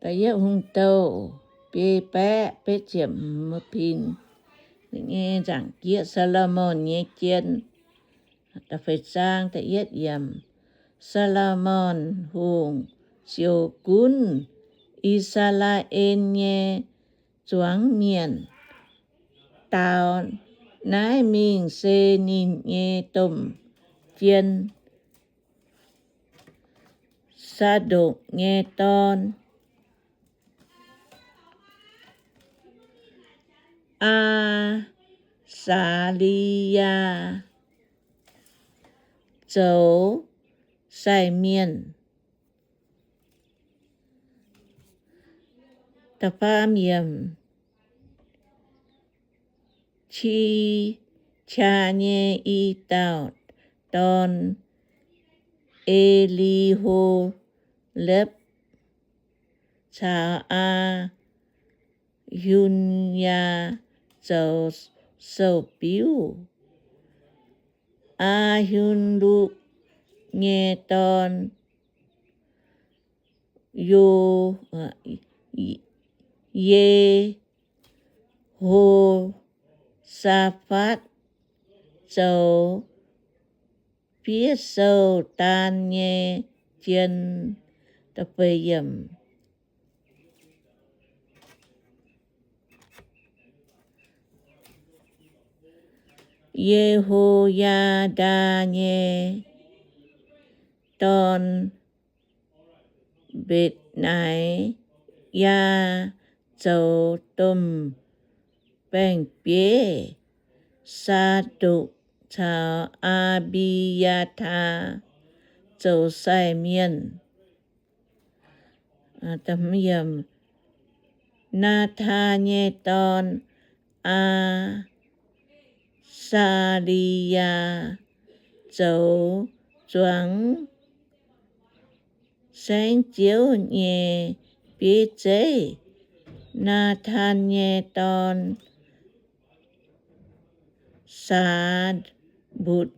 Da'yietv Hungh Douh biei baeqv betv ziepc hmz pin nyei nzaangc jieqv, Saa^lo^morn nyei jien. Da'feix zaang, da'yietv yiemc. Saa^lo^morn Hungh ziouc gunv I^saa^laa^en nyei zuangx mienh daaux, Naaiv mingh se ninh nyei domh jien, Saa^ndokc nyei dorn, Aa^saa^li^yaa, zoux sai mienh. Da'faam yiemc. Qi^qaa nyei i dauh dorn, E^li^ho^lepv, caux Aa^hun^yaa zoux sou-biuv. Aa^hun^lukc nyei dorn, Yo, Ye^ho^saa^fatv, zoux fiev sou-daan nyei jien. Ye^ho^yaa^ndaa nyei dorn, Mbe^naa^yaa, zoux domh baeng-bieiv. Saa^ndukc caux Aa^mbi^yaa^taa zoux sai mienh. Naa^taan nyei dorn, Aa^saa^li^yaa, zoux zuangx saengv-ziouv nyei bieiv zeiv. Naa^taan nyei dorn, Saa^mbutc,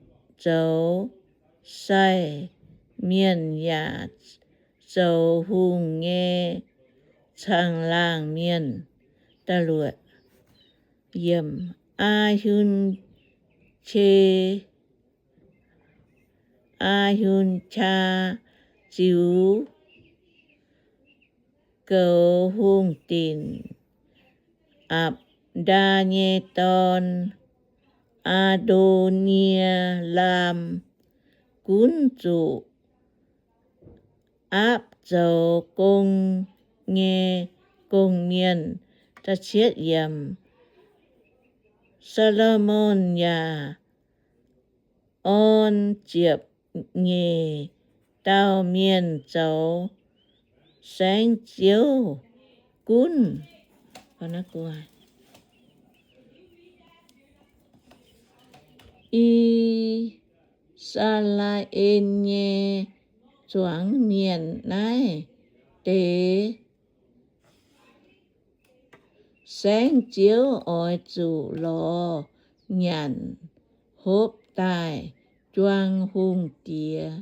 zoux sai mienh yaac zoux hungh nyei caangh laangh mienh. Aa^hun^qe, Aa^hun^qaa ziux goux hungh dinc. Apc^ndaa nyei dorn, Aa^ndo^nie^laam, gunv zuqc aapv zoux gong nyei gong-mienh. Saa^lo^morn yaac orn ziepc nyeic dauh mienh zoux saengv-ziouv gunv. I^saa^laa^en nyei zuangx mienh, naaiv deix saengv-ziouv oix zuqc lorz nyanc hopv daaih juang hungh diex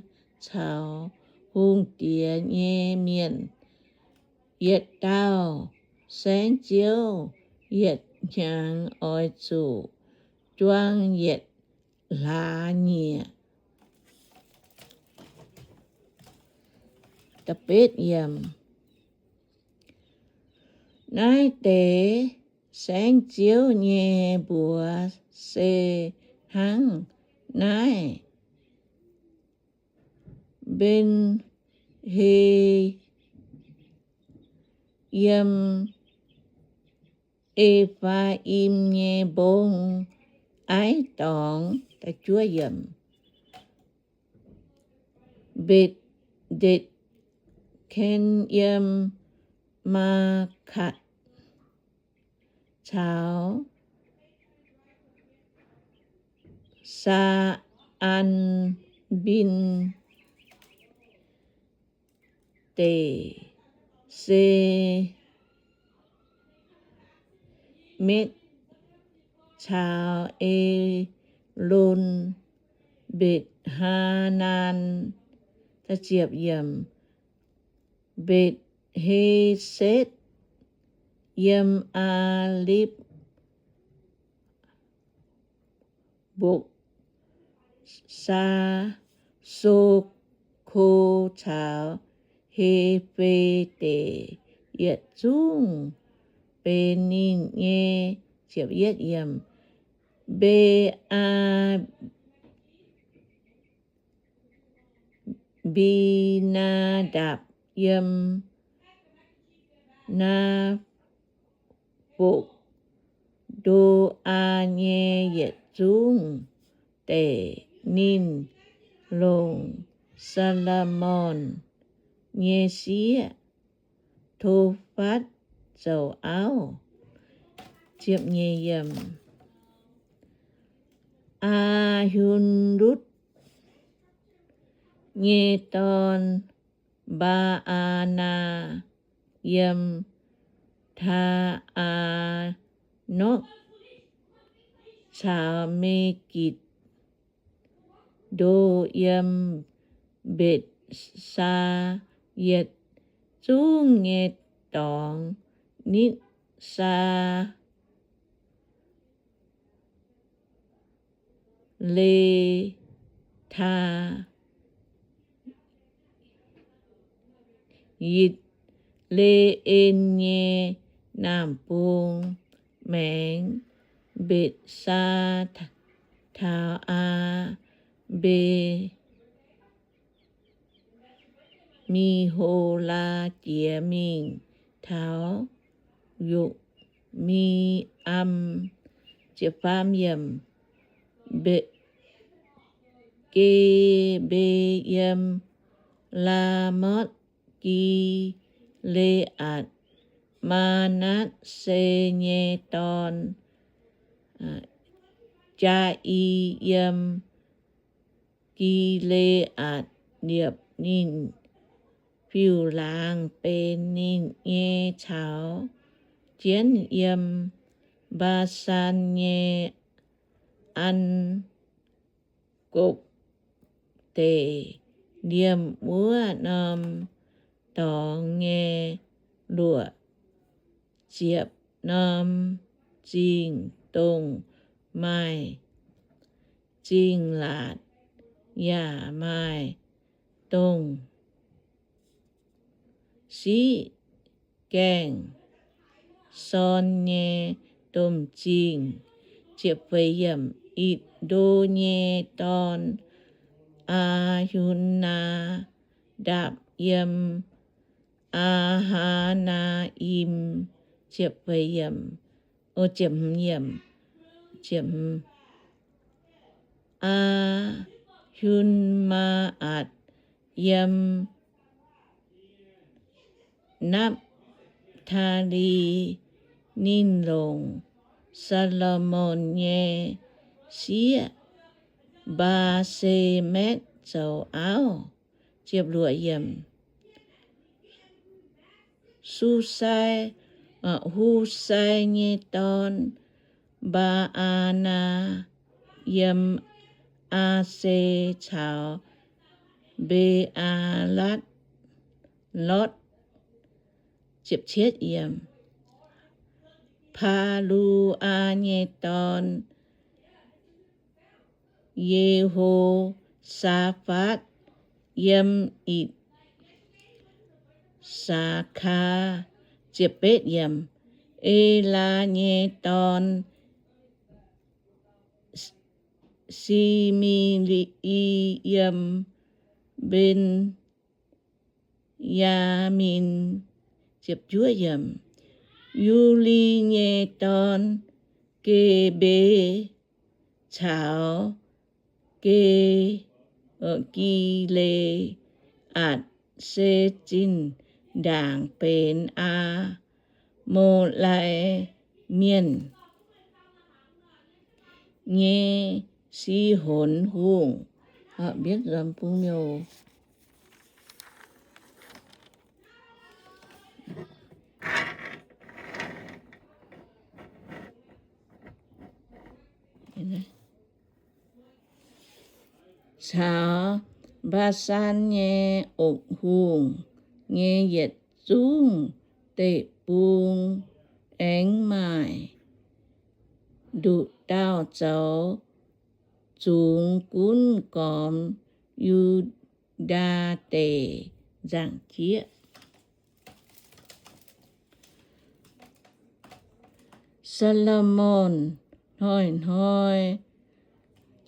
caux hungh diex nyei mienh. Yietc dauh saengv-ziouv yietc hnyangx oix zuqc juang yietc hlaax nyieqc. Naaiv deix saengv-ziouv nyei mbuox se hnangv naaiv. Mben^he yiem E^faa^im nyei mbong aiv dorngx. Mbetc^ndetc^ken yiem Maakatc caux Saa^an^mbin Deic, Semetv caux Elon, Mbetc^haa^naan, Mbetc, He^setv, yiem Aa^lipv Mbokv Saa, So^ko caux He^fe Deic yietc zungv benx ninh nyei. Mbe^aa, Mbinaadapc, yiem Naa^bokv Ndo^aa nyei yietc zungv deic. Ninh longc Saa^lo^morn nyei sieqv, To^fatv, zoux auv. Aa^hun^lutv nyei dorn, Mbaa^aa^naa, yiem Taa^aa^norkv, caux Me^gitc^ndo, yiem Mbetc^saa, yietc zungv nyei dorngx nitv Saa le taa Yitc^le^en nyei naamh bung, maengx Mbetc^saa taux Aa Mbe Mi^ho^laa jiex mingh taux Yokc^mi^am. Ge^mbe, yiem Laa^motv Gi^le^aatc, Maa^natv^se nyei dorn, Jaa^i, yiem Gi^le^aatc liepc. Ninh fiuv-laangz benx ninh nyei caux jienv yiem Mbaa^san nyei An Gopc Deic, liemh wuov norm dorngx nyei luoqc ziepc norm zingh, dongh maaih zingh laatc yaac maaih dongh siqv gaengh sorn nyei domh zingh. Itc^ndo nyei dorn, Aa^hun^naa^ndapc, yiem Aa^haa^naa^im. Aa^hun^maa^atc, yiem Napv^taa^li. Ninh longc Saa^lo^morn nyei sieqv, Mbaa^se^metv, zoux auv. Susai, Husai nyei dorn, Mbaa^aa^naa, yiem Aa^se, caux Mbe^aa^latv, Lotv. Paa^lu^aa nyei dorn, Yehosafatv, yiem Itc^saa^kaa. Elaa nyei dorn, Si^me^i, yiem Mben^yaa^min. Yu^li nyei dorn, Ge^mbe, caux Ge, Gi^le^aatc, se zinh ndaangc benx Aa^mo^lai Mienh nyei Sihonx Hungh. Caux Mbaa^san nyei Ong Hungh nyei yietc zungv deic-bung, aengx maaih nduqc dauh zoux zungx gunv gormx Yu^ndaa Deic nzaangc jieqv. Saa^lo^morn Hnoi-hnoi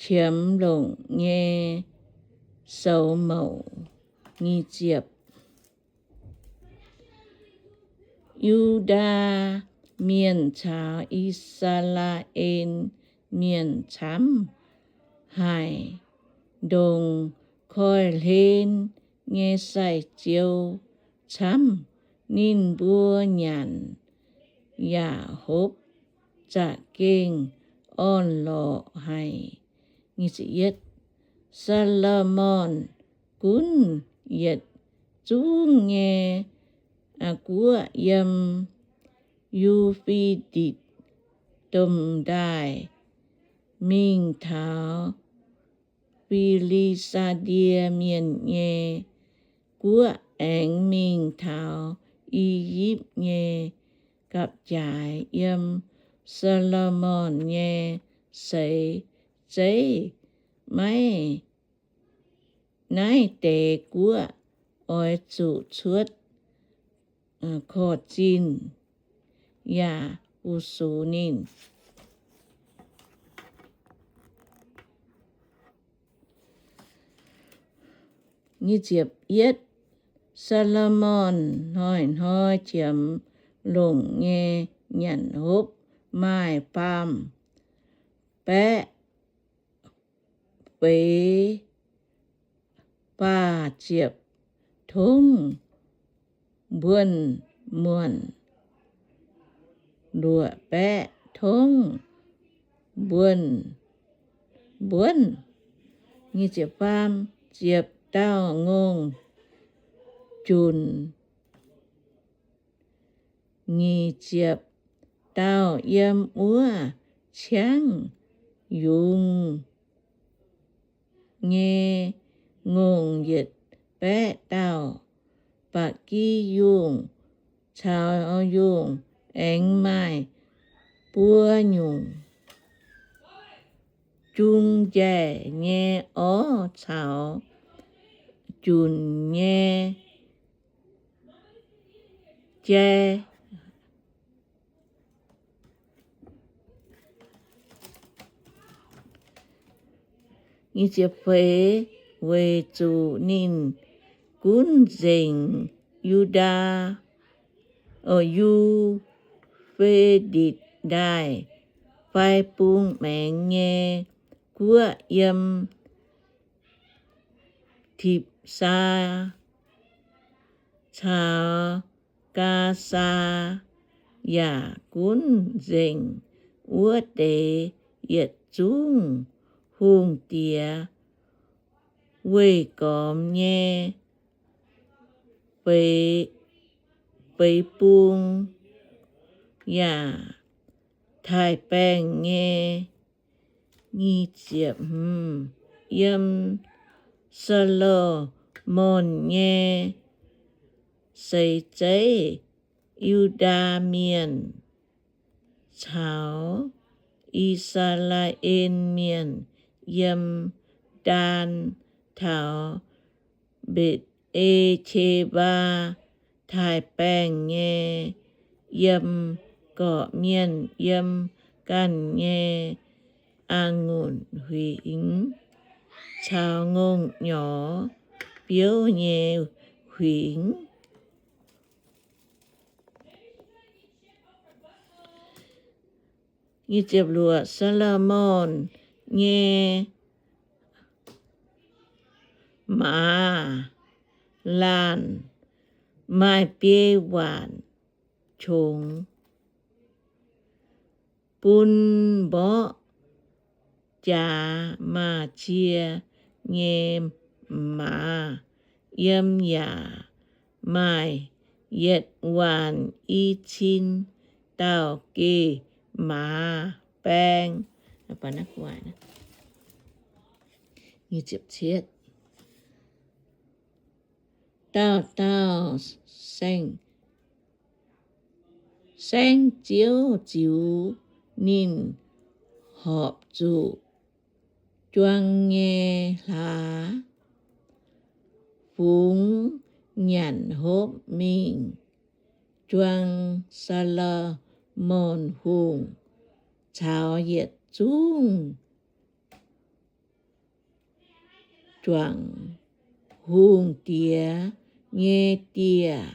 Qiemx Longc Nyei Soux Mouc. Nyic ziepc. Yu^ndaa Mienh caux I^saa^laa^en Mienh camv haic ndongc koiv-hlen nyei sai-ziou camv. Ninh mbuo nyanc yaac hopv za'gengh orn-lorqc haic. Saa^lo^morn gunv yietc zungv nyei guoqv yiem Yu^fe^ditc Domh Ndaaih mingh taux Fi^li^saa^die Mienh nyei guoqv, aengx mingh taux I^yipv nyei gapv-jaaix. Yiem Saa^lo^morn nyei seix zeiv maiv naaiv deix guoqv oix zuqc cuotv korv-zinh yaac fu-sux ninh. Saa^lo^morn hnoi-hnoi qiemx longc nyei nyanc hopv maaih faam baeqv feix faah ziepc tongv mbuonx-muonc, luoqc baeqv tongv mbuonx-mbuonx, ziepc dauh ngongh junc, nyic ziepc dauh yiem wuov ciangv yungz nyei ngongh yietc baeqv dauh. Ba'gi yungh caux yungh aengx maaih buo nyungc, jung njaih nyei orv caux junc nyei jai. Weic zuqc ninh gunv nzengc Yu^ndaa, Yu^fe^ditc Ndaaih fai bung maengx nyei guoqv yiem Tipc^saa caux Gaa^saa, yaac gunv nzengc wuov deix yietc zungv hungh diex weih gormx nyei feix bung, yaac taaih-baengh nyei. Yiem Saa^lo^morn nyei seix zeiv, Yu^ndaa Mienh caux I^saa^laa^en Mienh yiem Ndaan taux Mbetc^e^qe^mbaa taaih-baengh nyei, yiem gorqv-mienh yiem ganh nyei a'ngunc huingx caux ngongh nyorx biouv nyei huingx. Saa^lo^morn nyei maaz laanh maaih biei waanc qongx, bun mborqv jaax maaz-cie nyei maaz yiem, yaac maaih yietc waanc i cin dauh geh maaz baeng. Dauh dauh saeng, saengv ziouv ziux ninh horpc zuqc juang nyei hlaax, fungx nyanc hopv mingh juang Saa^lo^morn Hungh caux yietc zungv juangc hungh diex nyei dieh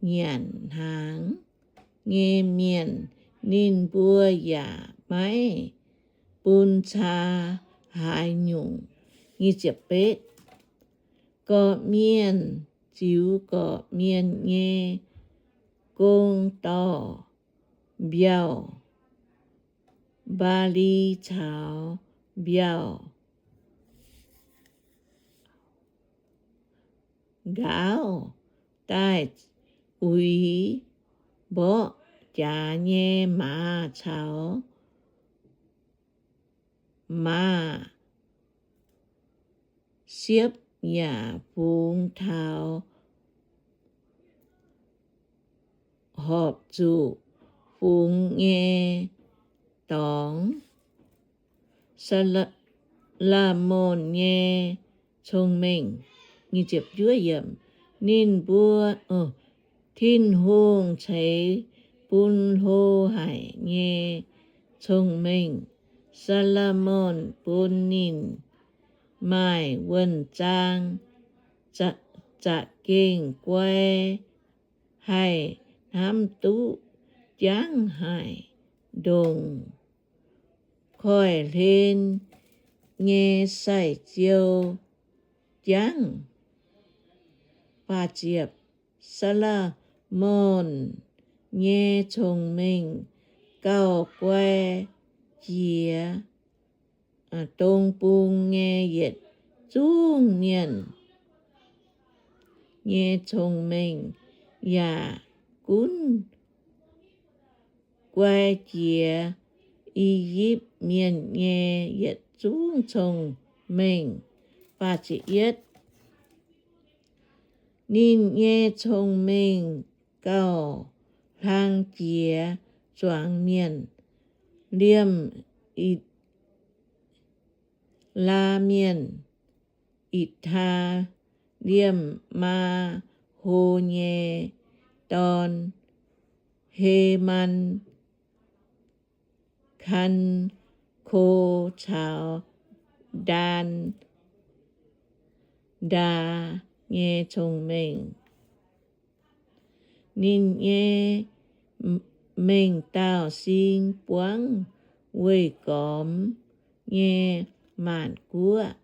nyanc hnaangx nyei mienh. Ninh mbuo yaac maiv bun caa haaix nyungc. Gorqv-mienh ziux gorqv-mienh nyei gong dorh mbiauh, mbaa^li caux mbiauh nqaauv daaih uix mborqv jaax nyei maaz caux maaz-siepv, yaac fungx taux horpc zuqc fungx nyei dorngx. Saa^lo^morn nyei cong-mengh. Ninh mbuo, Tin-Hungh ceix bun hlo haic nyei cong-mengh. Saa^lo^morn bun ninh maaih wuonh zaang, za'gengh guai, haih hnamv duqv jangv haic, ndongc koiv-hlen nyei sai-ziou jangv. Saa^lo^morn nyei cong-mengh gauh guai jiex dong bung nyei yietc zungv mienh nyei cong-mengh, yaac gunv guai jiex I^yipv Mienh nyei yietc zungv cong-mengh. Ninh nyei cong-mengh gauh hlang jiex zuangx mienh, liemh I^laa Mienh, I^taa, liemh Maa^ho nyei dorn, Heman, Kan^ko caux Ndaa, Ndaa nyei cong-mengh. Ninh nyei mengh dauh sing buangv weih gormx nyei maanc guoqv.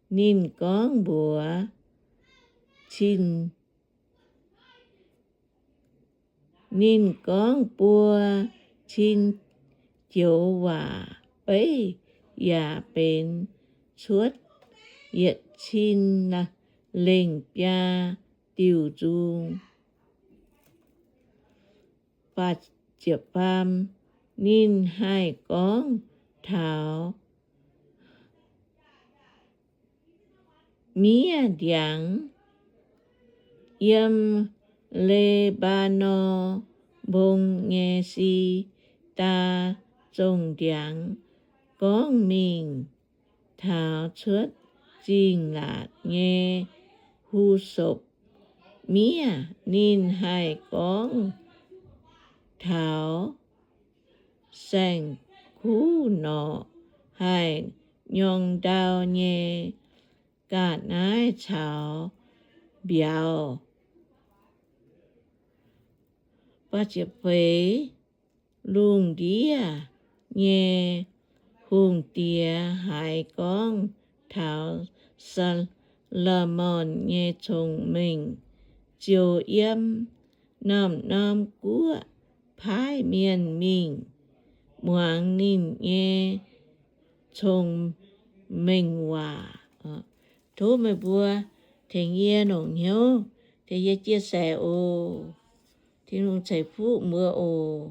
Ninh gorngv mbuox cin Ninh gorngv buo cin joux waac, beiv yaac benx cuotv yietc cin lengh biaa diuh nzung. Ninh haih gorngv taux miev ndiangx, yiem Le^mbaa^norn Mbong nyei si^ndaa zongh ndiangx, gorngv mingh taux cuotv zingh laatc nyei Hu^sopc Miev. Ninh haih gorngv taux saeng-kuv norqc, haih nyorng ndau nyei ga'naaiv caux mbiauz. Lungh ndiev nyei hungh diex haiz gorngv taux Saa^lo^morn nyei cong-mengh, ziouc yiem norm-norm guoqv paaiv mienh mingh muangx ninh nyei cong-mengh waac. Tov meih mbuo tengx yie longc hnyouv tengx yie chia sẻ oc. Tin-Hungh ceix fuqv mbuo oc.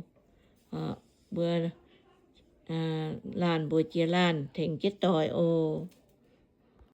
Mbuo laanh mbuox jiex laanh tengx jienv doic oc.